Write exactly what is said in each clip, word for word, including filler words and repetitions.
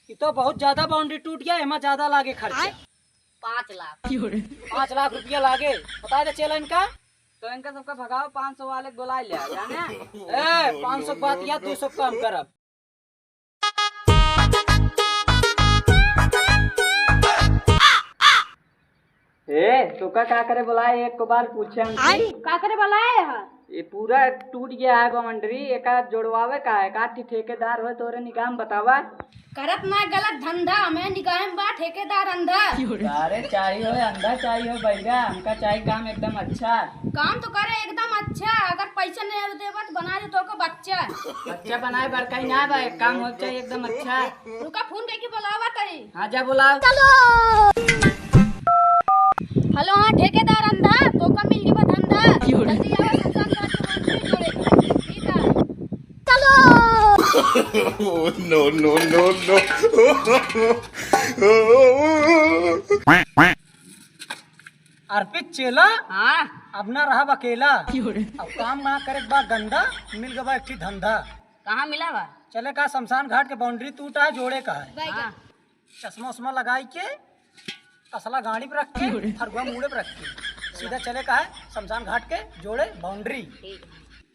ई तो बहुत ज्यादा बाउंड्री टूट गया, एमा ज्यादा लागे खर्चा। पाँच लाख। पाँच लाख रुपया लागे। बताइ दे चेला इनका। तो इनका सबका भगाओ, पाँच सौ वाले के बोलाइ ले, जाने? ए, पाँच सौ के बात या दो सौ कम करब। ए, तोका का करे बोलाए, एक को बार पूछे हमसे। आई, का करे बोलाए ह? ये पूरा टूट गया है बाउंड्री, एका जोड़वावे का है? का ठी ठेकेदार होए तोरे निगाह में बतावा। करत ना गलत धंधा, हमें निगाह में बा ठेकेदार अंधा। अरे चाही हो अंधा, चाही हो बैगा, हमका चाही काम एकदम अच्छा। काम तो करे एकदम अच्छा, अगर पैसा नहीं देबा तो बना दे तोको बच्चा। बच्चा बनाए बड़का ही ना बा, एक काम हो चाही एकदम अच्छा। रुका, फोन करके बोलावा तई। हाँ, जा बोलाओ। चलो। हेलो, हाँ, ठेकेदार अंधा, तोका मिल गई बा धंधा। जल्दी आवा, शमशान घाट के बाउंड्री जोड़े के। ठीक है। चलो। No, no, no, no। अर्पित चेला, हाँ। अब ना रहब अकेला। अब काम ना करे के बा गंदा, मिल गवा एक ठी धंधा। कहाँ मिला बा? चले का शमशान घाट के बाउंड्री टूटा है, जोड़े का है। हाँ। चश्मा उश्मा लगाई के, तसला गाड़ी पे रख के, फरुआ मूड़े पे रख के, सीधा चले का है शमशान घाट के जोड़े बाउंड्री। ठीक।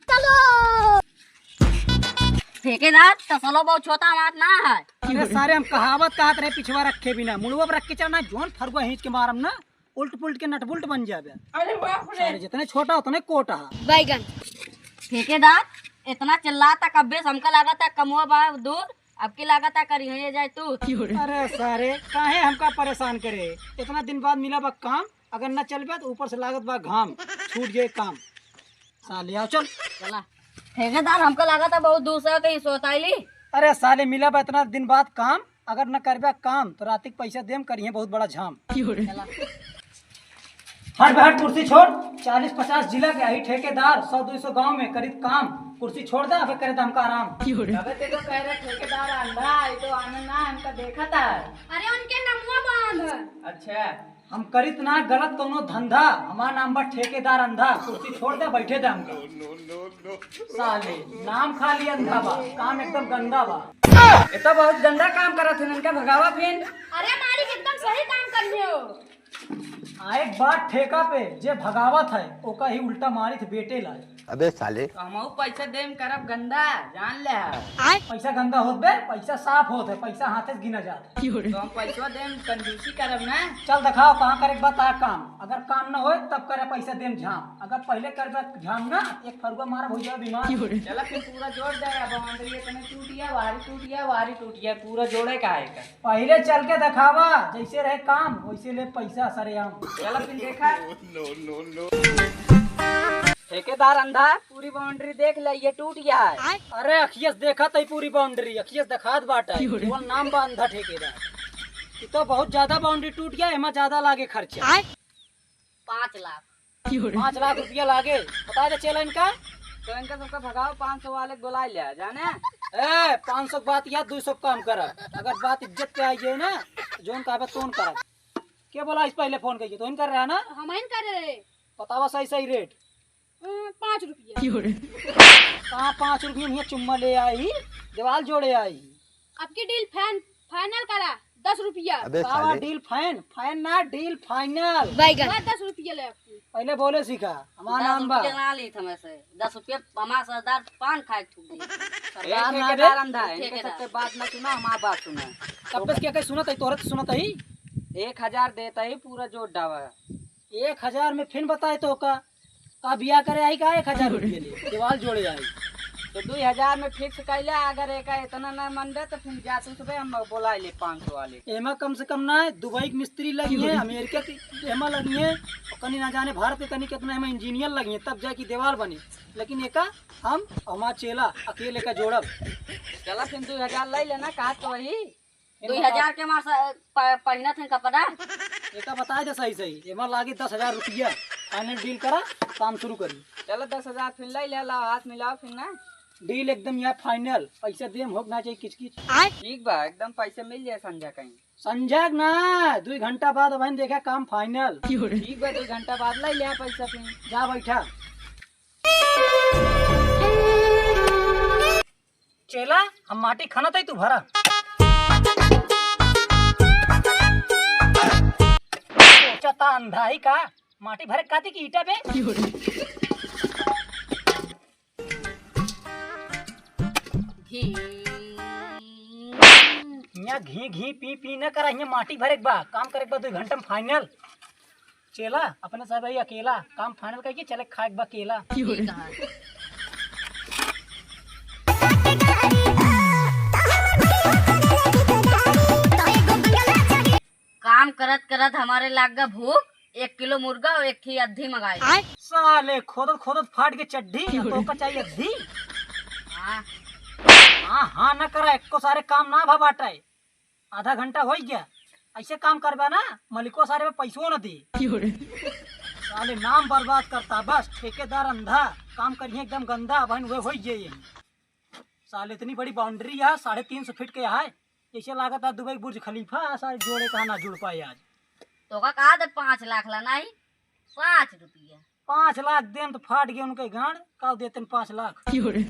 चलो। ठेकेदार, तसलो बहुत छोटा हमार ना है। अरे सारे, हम कहावत कहत रहे, पिछवा रखे बिना, मुड़वा पे रख के चलना, जोन फरुआ खींच के मारम ना, उल्ट पुल्ट के नट बुल्ट बन जाबे। अरे बाप रे। सारे, जितने छोटा उतने कोटा। बैगन। ठेकेदार, इतना चिल्लाता कब्बे से, हमका लागता कमुआ बा दूर, अब की लागता करी है ये जाए तू। अरे सारे, काहे हमका परेशान करे? इतना दिन बाद मिला बा काम, अगर न चलबे तो ऊपर से लागत बा घाम, छूट जाए काम। साले आओ चल। चला। ठेकेदार, हमका लागता बहुत दूर से कहीं सोताइली। अरे साले, मिला बा इतना दिन बाद काम, अगर न करबे काम तो रात के पैसा देम, करिहे बहुत बड़ा झाम। चला। हट बे हट, कुर्सी छोड़। चालीस पचास जिला के आई ठेकेदार, सौ दो सौ गांव में करित काम। कुर्सी छोड़ दे, अबे करे दे हमका आराम। अबे ते तो कह रहे ठेकेदार अंधा है, तो आनंद ना हमका देखा था। अरे उनके नमुआ बांध। अच्छा। हम करित ना गलत कौनो धंधा, हमार नाम बा ठेकेदार अंधा। कुर्सी छोड़ दे, बैठे दे हमका। साले, नाम खाली अंधा बा, काम एकदम गंदा बा। ये तो बहुत गंदा काम करत है, इनका भगावा फिन। अरे मालिक, एकदम सही काम करिए हो। आए बात ठेका पे, जे भगावत है, ओका ही उल्टा मारित बेटे लाए। अबे साले। तो हमहू पैसा देम करब गंदा, जान ले। पैसा गंदा होत बे, पैसा साफ होत है, पैसा हाथे से गिना जात। तो हम पैसा देम, कंजूसी करब ना। चल दिखाओ कहाँ करे के बा तार काम, अगर काम ना होए तब करे पैसा देम झाम, अगर पहले करबे झाम ना, एक फरुआ मारब हो जाए बीमार। चला फिर पूरा जोड़ दे, अब बाउंड्री इतने टूटिया, वारी टूटिया, वारी टूटिया, पूरा जोड़े का है का? पहले चल के दिखावा, जैसे रहे काम वैसे ले पैसा सरेआम। चला फिर देखा। ठेकेदार अंधा, पूरी बाउंड्री देख ले, ये टूट गया है। अरे अखियस देखत है पूरी बाउंड्री, अखियस देखात बाटे। केवल नाम बा अंधा ठेकेदार। ये तो बहुत ज्यादा बाउंड्री टूट गया, एमा ज्यादा लागे खर्चा। पाँच लाख। पाँच लाख रुपया लागे। बताइ दे चेला इनका। तो इनका सबका भगाओ, पाँच सौ वाले के बोलाइ ले, जाने? ए, पाँच सौ के बात या दो सौ कम कर। अगर बात इज्जत पे आई जाए ना, जोन कहबे तोन कर। के बोला इस पहले फोन कइके? तो इन कर रहा ना? हम इन कर रहे। बतावा सही सही रेट। अ, पाँच रुपया। कहाँ पाँच रुपया में चुम्मा ले आई, देवाल जोड़े आई। आपकी डील फाइन-, फाइनल करा, दस रुपया। अबे साले। डील फाइन, फाइन ना, डील फाइनल। बैगन। वह दस रुपया ले आपकी। पहले बोले सीखा, हमारा नाम बा। दस रुपया ना ली थमे से, दस रुपया हमारा सरदार पान खाए थूक दी। सरदार ना दे। ठेकेदार अंधा है, इनके ठेकेदार। सबके बात ना सुना, हमारा बात सुना। कब से क्या कहीं सुनत है, तोहरे तो सुनत है। एक हजार देता ही, पूरा जोड़ डावा। एक हजार में फिन बताए तो का, का बियाह करे आई का एक हजार रुपये ले, देवाल जोड़े आई। तो दो हजार में फिक्स कैला, अगर एका इतना ना मन दे तो फिर जा तू सुबह हम बोला ले पाँच सौ वाले। एमा कम से कम ना है, दुबई के मिस्त्री लगी है, अमेरिका के एमा लगी है, और कनी ना जाने भारत के कनी कितना एमा इंजीनियर लगी है, तब जाके देवाल बने। लेकिन एका हम और हमार चेला अकेले का जोड़ब। चला फिर दो हजार ले लेना, कहा तो वही। दो हजार के मार स-, प-, पहिनत हैं कपड़ा। एका बताए दे सही सही, एमा लागी दस हजार रुपया। फाइनल डील करा, काम शुरू करी। चलो दस हजार फिर ले ले, लाओ हाथ मिलाओ फिर ना। डील एकदम यहाँ फाइनल, पैसा देम होक ना चाहिए किच किच। ठीक बा, एकदम पैसा मिल जाए संझा कहीं। संझा ना, दो घंटा बाद अब देखा काम फाइनल। ठीक बा, दो घंटा बाद ले ले पैसा फिर। जा बैठा। चेला, हम माटी खनत है, तू भरा। अंधा ही का? माटी भरे काती की ईटा पे? घी। हियाँ घी घी पी पी न करा, हियाँ माटी भरे के बा, काम करे के बा, दो घंटा में final। चेला, अपने सब ही अकेला, काम final करके चले खाए के बा केला। ठीक है। काम करत करत हमारे लाग गा भूख, एक किलो मुर्गा और एक ठे अद्धी मंगाई। साले खोदत खोदत फाट के चड्ढी, तो का चाहिए अद्धी? हाँ। हाँ, हाँ, न करा, एको सारे काम ना भा बाटे। आधा घंटा होइ गया, ऐसे काम करबा ना, मलिको सारे में पैसो न दे। साले नाम बर्बाद करता, बस ठेकेदार अंधा, काम करिए एकदम गंदा, बहन वे होइ गए ये। साले इतनी बड़ी boundary है, साढ़े तीन सौ फीट के है, जैसे लागत है दुबई बुर्ज खलीफा, साले जोड़े कहा ना जुड़ पाए आज। तो का कहा दे पाँच लाख ला, नहीं, पाँच रुपया। पाँच लाख देन तो फाट गए उनके गांड, का देते पाँच लाख? क्यों रे?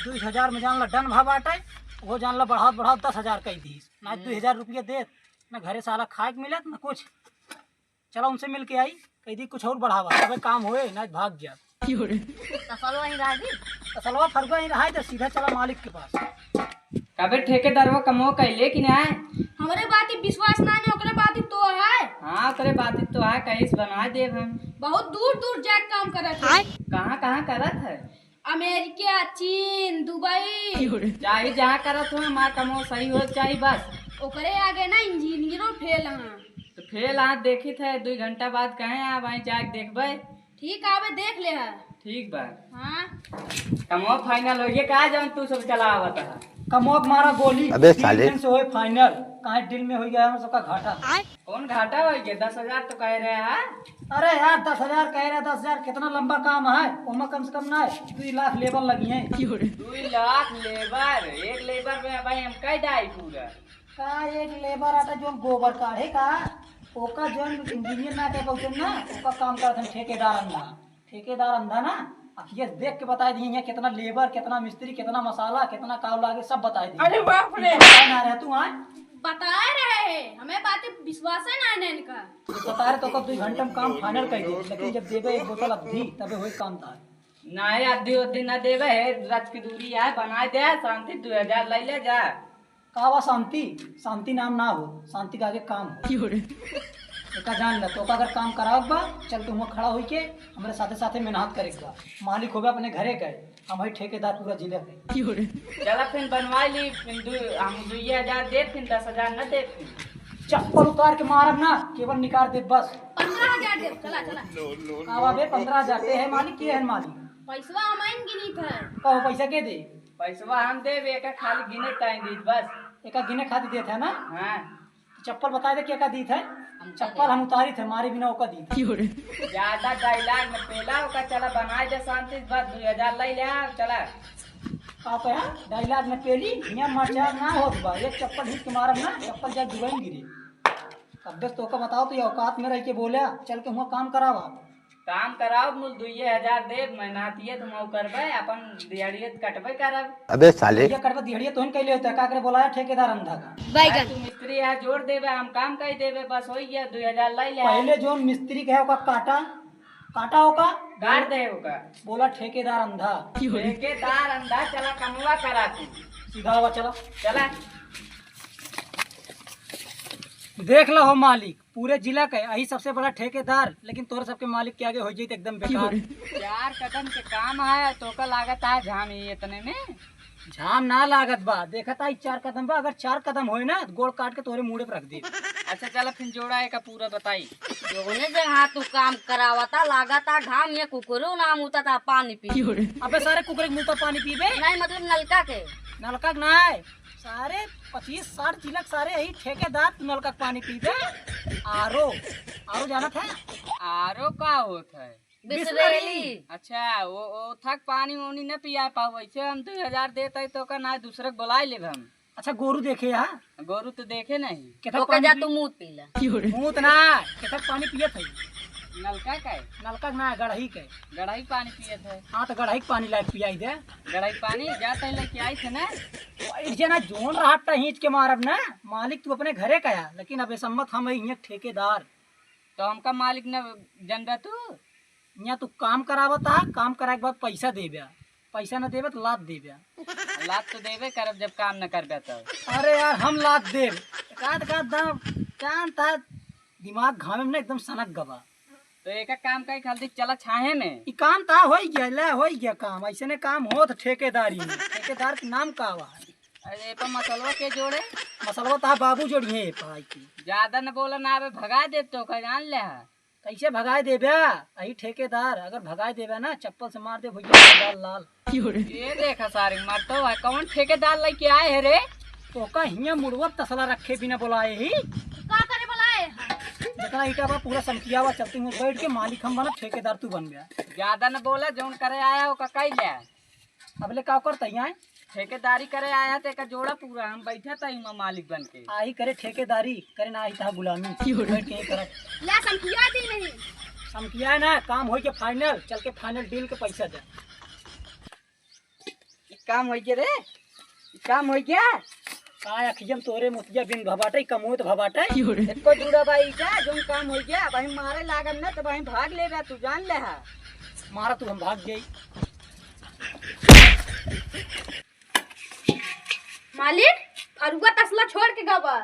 दो हजार में जान ला डन भा बाटे, वो जान ला बढ़ावत बढ़ावत दस हजार कह दीस, ना हम्म। दो हजार रुपया देत, ना घरे साला खाए के मिलत, ना कुछ। चला उनसे मिल के आई, कह दी कुछ और बढ़ावा, तबे काम होए, ना भाग जा। क्यों रे? तसलवा ही रह दी। तसलवा फरुआ ही रहा है, तो सीधा चला मालिक के पास। कबे ठेकेदारवा कमो कैले कि ना? हमरे बात पे विश्वास ना है, ओकरे बात पे तो है। हाँ, ओकरे बात पे तो है, कहीं से बना देब हम। बहुत दूर दूर जाके काम करत है। कहाँ कहाँ करत है? अमेरिका, चीन, दुबई। चाहे जहाँ करत हो, हमार कमो सही हो चाहे बस। ओकरे आगे ना इंजीनियरों फेल हैं। तो फेल हाँ देखित है, दो घंटा बाद कहे आ भाई जाके देखबे। ठीक आवे, देख ले है। ठीक बा। हाँ। कमवा final हो गया, का जान तू सब चला आवत है। कमवा के मारा गोली। अबे तीन साले। दिन से होए final, काहे दिल में हो गया हम सबका घाटा। कौन घाटा हो गया? दस हजार तो कह रहे हैं। अरे यार, दस हजार कह रहे हैं, दस हजार कितना लंबा काम है, ओमा कम से कम ना दो लाख लेबर लगी है। दो लाख लेबर, एक लेबर में भाई हम कह डाई पूरा। का एक लेबर आता जोन गोबर काढ़े का, ओका जोन इंजीनियर ना कह पाउते ना, ओका काम करत हम ठेकेदार अंधा। ठेकेदार अंधा ना, अखिए से देख के बताए दिए, यहाँ कितना लेबर, कितना मिस्त्री, कितना मसाला, कितना काव लागे, सब बताए दिए। अरे बाप रे। बताए ना रहे तू, हाँ? बताए रहे हैं, हमें बातें विश्वास है ना इनका। बताए रहे तो ओका दो घंटा में काम final कर दे, लेकिन जब देबे एक बोतल अद्धी, तबे होई काम तार। नाहीं, अद्धी उद्धी न देबे, हे रच की दूरी है, बनाए दे, शांति दो हजार ले ले जा। का बा शांति? शांति नाम ना हो, शांति के आगे काम हो। एका जान ले, तोका अगर काम करावक बा, चल के हुआं खड़ा होई के हमरे साथे साथे मेहनत करे के बा। मालिक होबे अपने घरे के, हम हई ठेकेदार पूरा जिला के। चला फिर बनवाई ली, फिर दू, हम दुइये हजार दे, फिर दस हजार न दे, फिर। चप्पल उतार के मारब ना, केबल निकाल दे बस। पन्द्रह हजार दे, चला, चला। का बा बे, पन्द्रह हजार दे है मालिक, के है मालिक? पैसवा हम आइन गिनी थे। कहो पैसा के दे? पैसवा हम देबे, एका खाली गिने टाइम दीत बस। एका गिने खातिर देत है ना? हाँ। चप्पल बताए दे, केका दीत है? हम चप्पल हम उतारित है, मारे बिना ओका दीत है। ज्यादा dialogue न पेला, ओका चला बनाए दे शांति से, बस दो हजार ले ले, चला। का कहा? Dialogue न पेली, हियाँ मचा ना होत बा, एक चप्पल हिट के मारब ना, चप्पल जाए दुबई गिरे। अब देख तोका बताओ तो ये औकात में रह के बोला, चल के हुआं काम करावा। काम कराओ, मूल दुइये हजार देब, मेहनतिये तुम करबे, अपन दिहाड़िये त कटबे करब। अबे साले। ये कटबे दिहाड़िये तोहन कैले होते, का करे बोलाया ठेकेदार अंधा का? बैगन। तू मिस्त्री है, जोड़ देबे, हम काम कर देबे, बस होई गया, दुई हजार ले ले। पहले जोन मिस्त्री कहे ओका काटा, काटा ओका। काट दे ओका। बोला ठेकेदार अंधा। ठेकेदार अंधा, चला कमवा करा तू। सीधा आवा, चला। चला। देख लो हो मालिक, पूरे जिला के यही सबसे बड़ा ठेकेदार, लेकिन तोहरे सबके मालिक के आगे हो जाई त एकदम बेकार। चार कदम के काम है, तोका लागत है झाम ही इतने में? झाम ना लागत बा, देखत आई चार कदम बा, अगर चार कदम होए ना, तो गोड़ काट के तोहरे मूड़े पर रख दे। अच्छा, चला फिर जोड़ा एका पूरा बताई। जोने जगह तू काम करावता, लागत है घाम, ये कुकुरो ना मुता था पानी पी। अबे सारे कुकुरे के मुंह पर पानी पीबे? नहीं, मतलब नलका के। नलका के ना है, सारे पच्चीस साठ जिला के सारे यही ठेकेदार तू नलका के पानी पीबे। आरो, आरो जानत है? आरो का होत है? बिसलेरी। बिसलेरी। अच्छा, वो, वो थक पानी वानी न पिया पावे, ऐसे हम दो हजार देत है तो का ना दूसरे के बुलाए लेब हम। अच्छा, गोरू देखे यहाँ? गोरू तो देखे नहीं। केथक ओके पानी जा पी-, तू मूत पी ले। मूत ना, केथक पानी पियत है? नलका का है? नलका ना, गढ़ही के। गढ़ही पानी पियत है। हाँ, तो गढ़ही के पानी लायक पियाई दे। गढ़ही पानी जाते लेके आई थे ना। एक जना जोन रहा टहींच के मारब ना, मालिक तू अपने घरे का आ, लेकिन अब ऐसा मत हम यहाँ ठेकेदार। तो हमका मालिक न जनबे तू? यहाँ तू काम करावत आ, काम कराए के बाद पैसा देबे, पैसा न देबे तो लात देबे। लात तो देबे करब जब काम न करबे तो। अरे यार, हम लात देब। एकाध एकाध दाम चांद था, दिमाग घामे में ना एकदम सनक गबा। तो एक काम करी, खाली चला छाहे में। ई काम था होई गया, ले होई गया काम। ऐसे ने काम होत ठेकेदारी में। ठेकेदार के नाम का बा? अरे, ए पर मसलवा के जोड़े? मसलवा ता बाबू जोड़िए ए पर आई की। ज्यादा न बोला ना, अबे भगा दे तो का जान ले हा। कैसे भगाए देबे? अही ठेकेदार, अगर भगाए देबे ना, चप्पल से मार दे भैया, लाल लाल। ये देखा सारे, मरतो है। कौन ठेकेदार लेके आए है रे? तो का हियाँ मुड़वा तसला रखे बिना बुलाए ही? का करे बुलाए? जितना ईटा बा पूरा समकिया बा, चलती हूँ बैठ के, मालिक हम बनब, ठेकेदार तू बन गया। ज्यादा न बोला, जौन करे आया हो का कई ले। अब ले का करता यहाँ? ठेकेदारी करे आया ते का जोड़ा पूरा, हम बैठा था इमा मालिक बन के। आही करे ठेकेदारी, करे ना आही तहा गुलामी। बैठ के ही करब। ला समकिया दी नहीं। समकिया है ना, काम होई के फाइनल, चल के फाइनल डील के पैसा दे। ई काम होई के रे, ई काम होई के। का अखियम तोरे मोतिया बिन भबाटे, कमोत भबाटे। एको जुड़ा बा ईटा, जौन काम होई के, अब हम मारे लागब ना, तब हम भाग लेबे, तू जान ले हा। मारा तू, हम भाग जाई। मालिक, फरुआ तसला छोड़ के गवा।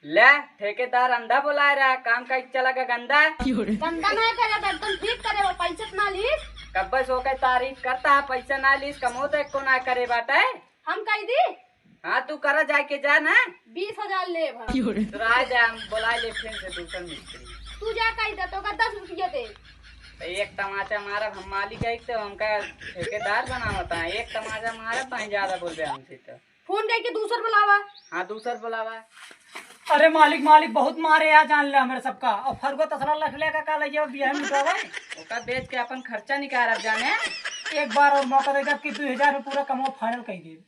ले, ठेकेदार अंधा बोलाए रहा, काम का इच्छा लगा गंदा। गंदा ना करे, एकदम ठीक करे, वो पैसा ना लीस। कब्बे सो के तारीफ करता है, पैसा ना लीस, कमो तो एको ना करे बाटे। हम कह दी। हाँ, तू करा जाके जा ना। बीस हजार ले भा। तो रह जा, हम बोला ले फिर से दूसर मिस्त्री। तू जा कह दे, तो का दस रुपया दे। तो एक तमाचा मारब हम मालिक है, तो हमका ठेकेदार बनावता है। एक तमाचा मारब, भाई ज्यादा बोल दे हमसे तो। फोन करके दूसर बुलावा। हाँ, दूसर बुलावा। अरे मालिक, मालिक बहुत मारे यार, जान ले हमरे सबका। और फरुआ तसला रख ले का, का लगे बियाह में मिटावे। ओका बेच के अपन खर्चा निकाल अब जाने। एक बार और मौका देगा कि दो हजार में पूरा कमवा फाइनल कर दे।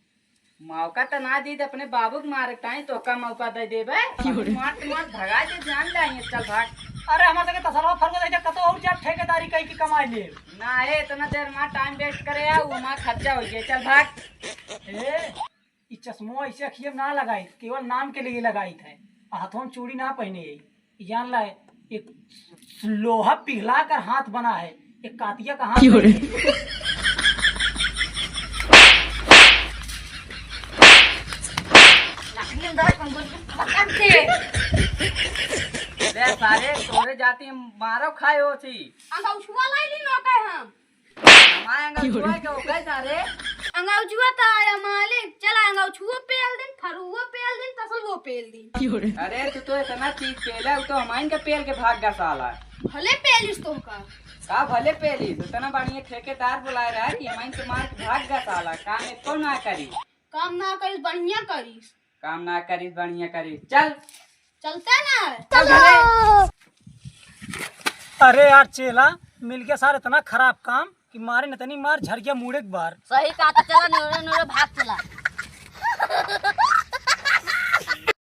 मौका तो ना दी, अपने बाबू के मारे ताई तो का मौका दे देबे। मार मार भगा दे, जान ले, चल भाग। अरे हमारे के तसला फरुआ दे दे, कतो और जब ठेकेदारी कहीं की कमाई ले। ना है, इतना देर मार टाइम वेस्ट करे आ, वो मार खर्चा हो गया, चल भाग। ए, ई चश्मो ऐसे अखिए में ना लगाई, केवल नाम के लिए लगाई थे। आ हाथों में चूड़ी ना पहने है। ई जान ला, एक लोहा पिघला कर हाथ बना है, एक कातिया का हाथ क्यों रे? नहीं है। लकड़ी अंदर कंबल के पकड़ के। ले सारे, तोरे जाती हम मारो खाए हो छी। अंगौछुआ लाई ली नौका हम। हमारे अंगौछुआ के ओकर सारे। अंगौछुआ तो आया मालिक, चला अंगौछुओ पेल दिन, फरुओ पेल दिन, तसलुओ पेल दिन। अरे तू तो इतना चीज पेला, उ तो हमाइन के पेल के भाग गा साला। भले पेलिस तोहका। का भले पेलिस? इतना बढ़िया ठेकेदार बुलाए रहा कि हमाइन के मार के भाग गा साला, काम एको ना करी। काम ना करिस, बढ़िया करिस। काम ना करिस, बढ़िया करिस। चल। चलते ना। चल घरे। अरे यार चेला, मिल गया सार इतना खराब काम कि मारे न तनी मार झर गया मुड़े के बार। सही कहा, तो चला नूरे नूरे भाग चला।